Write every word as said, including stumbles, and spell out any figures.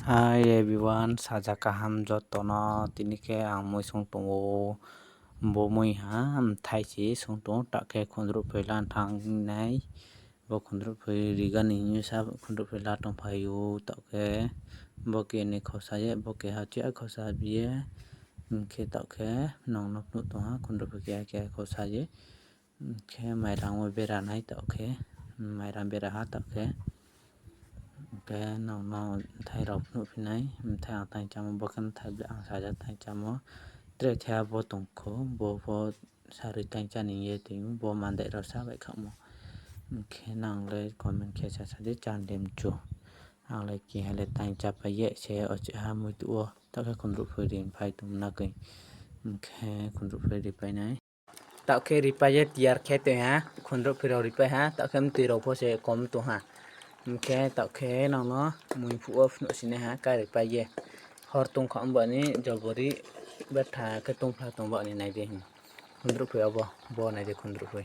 Hi everyone, saja kaham joto no. Tini khe ang mui sung tong ou, bo mui ha, mthai se sung tong ou, taoh khe khundruhphoi la thanng nai. Bo khundruhphoi riga ni hing ye sa khundruhphoi la tongphai ou, taoh khe bo keni khosa ye, bo keha chea khosa bi ye, hing khe taoh khe nang no phnuh tong ha, khundruhphoi keha keha khosa ye. Hing khe mairang wo bera nai taoh khe, mairang bera ha taoh khe. Hing khe nang no mthai rao phnuhphi nai, mthai ang tang chámo, bo khe mthai ble ang saja tang chámo. Tre thaiha bo tong kho, bo pho sarui tang chá ni ye tong ou, bo mandai rao sa bai khamo. Hing khe nang le comment khe sasa di, chá de mchu. Ang le keha le tang chápai ye se ocheha mui tuh wo, taoh khe khundruhphoi ri phai tong na koi. Hing khe khundruhphoi ripai nai. Taoh khe ripai ye tiyar khe tong ha, khundruhphoi rao ripai ha, taoh khe mtoi rao pho se kom tong ha. Hing khe taoh khe nang no mui phuh wo phnuh sinai ha, karipai ye. Hor tong kha bo ni jobori betha khe tongphla tong bo ni nai di. Khundruhphoi abo, bo nai di khundruhphoi.